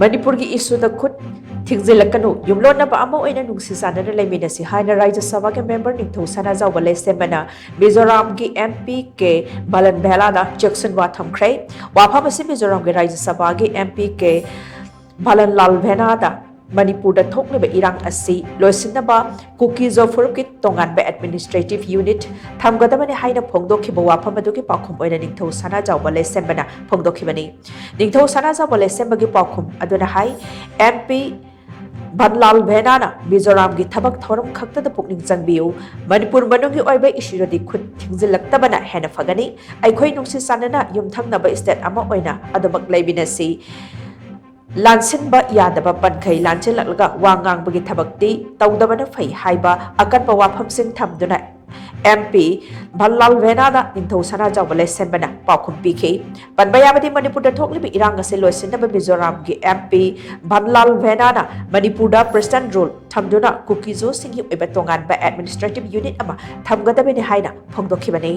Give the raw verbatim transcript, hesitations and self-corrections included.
ꯃꯅꯤꯄꯨꯔꯒꯤ ꯏꯁꯨꯗ ꯈꯨꯠ ꯊꯤꯡꯖꯤꯜꯂꯛꯀꯅꯨ, ꯌꯨꯝꯂꯣꯟꯅꯕ ꯑꯃ ꯑꯣꯏꯅ ꯅꯨꯡꯁꯤ ꯆꯥꯟꯅꯅ ꯂꯩꯃꯤꯟꯅꯁꯤ ꯍꯥꯏꯅ ꯔꯥꯖ꯭ꯌ ꯁꯚꯥꯒꯤ ꯃꯦꯝꯕꯔ ꯅꯤꯡꯊꯧ ꯁꯅꯥꯖꯥꯎꯕ ꯂꯩꯁꯦꯝꯕꯅ ꯃꯤꯖꯣꯔꯥꯝꯒꯤ ꯑꯦꯝ ꯄꯤ ꯀꯦ ꯚꯂꯟ ꯚꯦꯂꯥꯗ ꯆꯦꯛꯁꯤꯟ ꯋꯥ ꯊꯝꯈ꯭ꯔꯦ꯫ ꯋꯥꯐꯝ ꯑꯁꯤ ꯃꯤꯖꯣꯔꯥꯝꯒꯤ ꯔꯥꯖ꯭ꯌ ꯁꯚꯥꯒꯤ ꯑꯦꯝ ꯄꯤ ꯀꯦ ꯚꯂꯟ ꯂꯥꯜ ꯚꯦꯅꯥꯗ ꯃꯅꯤꯄꯨꯔꯗ ꯊꯣꯛꯂꯤꯕ ꯏꯔꯥꯡ ꯑꯁꯤ ꯂꯣꯏꯁꯤꯟꯅꯕ ꯀꯨꯀꯤꯖꯣ ꯐꯨꯔꯨꯞꯀꯤ ꯇꯣꯉꯥꯟꯕ ꯑꯦꯗꯃꯤꯅꯤꯁꯇ꯭ꯔꯦꯇꯤꯚ ꯌꯨꯅꯤꯠ ꯊꯝꯒꯗꯕꯅꯤ ꯍꯥꯏꯅ ꯐꯣꯡꯗꯣꯛꯈꯤꯕ ꯋꯥꯐꯝ ꯑꯗꯨꯒꯤ ꯄꯥꯎꯈꯨꯝ ꯑꯣꯏꯅ ꯅꯤꯡꯊꯧ ꯁꯅꯥꯖꯥꯎꯕ ꯂꯩꯁꯦꯝꯕꯅ ꯐꯣꯡꯗꯣꯛꯈꯤꯕꯅꯤ꯫ ꯅꯤꯡꯊꯧ ꯁꯅꯥꯖꯥꯎꯕ ꯂꯩꯁꯦꯝꯕꯒꯤ ꯄꯥꯎꯈꯨꯝ ꯑꯗꯨꯅ ꯍꯥꯏ, ꯑꯦꯝ ꯄꯤ ꯚꯟꯂꯥꯜ ꯚꯦꯅꯥꯅ ꯃꯤꯖꯣꯔꯥꯝꯒꯤ ꯊꯕꯛ ꯊꯧꯔꯝ ꯈꯛꯇꯗ ꯄꯨꯛꯅꯤꯡ ꯆꯪꯕꯤꯌꯨ, ꯃꯅꯤꯄꯨꯔ ꯃꯅꯨꯡꯒꯤ ꯑꯣꯏꯕ ꯏꯁꯨꯗꯗꯤ ꯈꯨꯠ ꯊꯤꯡꯖꯤꯜꯂꯛꯇꯕꯅ ꯍꯦꯟꯅ ꯐꯒꯅꯤ꯫ ꯑꯩꯈꯣꯏ ꯅꯨꯡꯁꯤ ꯆꯥꯟꯅꯅ ꯌꯨꯝꯊꯪꯅꯕ ꯁ꯭ꯇꯦꯠ ꯑꯃ ꯑꯣꯏꯅ ꯑꯗꯨꯃꯛ ꯂꯩꯃꯤꯟꯅꯁꯤ꯫ ꯂꯥꯟꯁꯤꯟꯕ ꯌꯥꯗꯕ ꯄꯟꯈꯩ ꯂꯥꯟꯁꯤꯜꯂꯛꯂꯒ ꯋꯥ ꯉꯥꯡꯕꯒꯤ ꯊꯕꯛꯇꯤ ꯇꯧꯗꯕꯅ ꯐꯩ ꯍꯥꯏꯕ ꯑꯀꯟꯕ ꯋꯥꯐꯝꯁꯤꯡ ꯊꯝꯗꯨꯅ ꯑꯦꯝ ꯄꯤ ꯚꯟꯂꯥꯜ ꯚꯦꯅꯥꯗ ꯅꯤꯡꯊꯧ ꯁꯅꯥꯖꯥꯎꯕ ꯂꯩꯁꯦꯝꯕꯅ ꯄꯥꯎꯈꯨꯝ ꯄꯤꯈꯤ꯫ ꯄꯟꯕ ꯌꯥꯕꯗꯤ, ꯃꯅꯤꯄꯨꯔꯗ ꯊꯣꯛꯂꯤꯕ ꯏꯔꯥꯡ ꯑꯁꯤ ꯂꯣꯏꯁꯤꯟꯅꯕ ꯃꯤꯖꯣꯔꯥꯝꯒꯤ ꯑꯦꯝ ꯄꯤ ꯚꯟꯂꯥꯜ ꯚꯦꯅꯥꯅ ꯃꯅꯤꯄꯨꯔꯗ ꯄ꯭ꯔꯦꯁꯤꯗꯦꯟ ꯔꯨꯜ ꯊꯝꯗꯨꯅ ꯀꯨꯀꯤꯖꯣꯁꯤꯡꯒꯤ ꯑꯣꯏꯕ ꯇꯣꯉꯥꯟꯕ ꯑꯦꯗꯃꯤꯅꯤꯁꯇ꯭ꯔꯦꯇꯤꯚ ꯌꯨꯅꯤꯠ ꯑꯃ ꯊꯝꯒꯗꯕꯅꯤ ꯍꯥꯏꯅ ꯐꯣꯡꯗꯣꯛꯈꯤꯕꯅꯤ꯫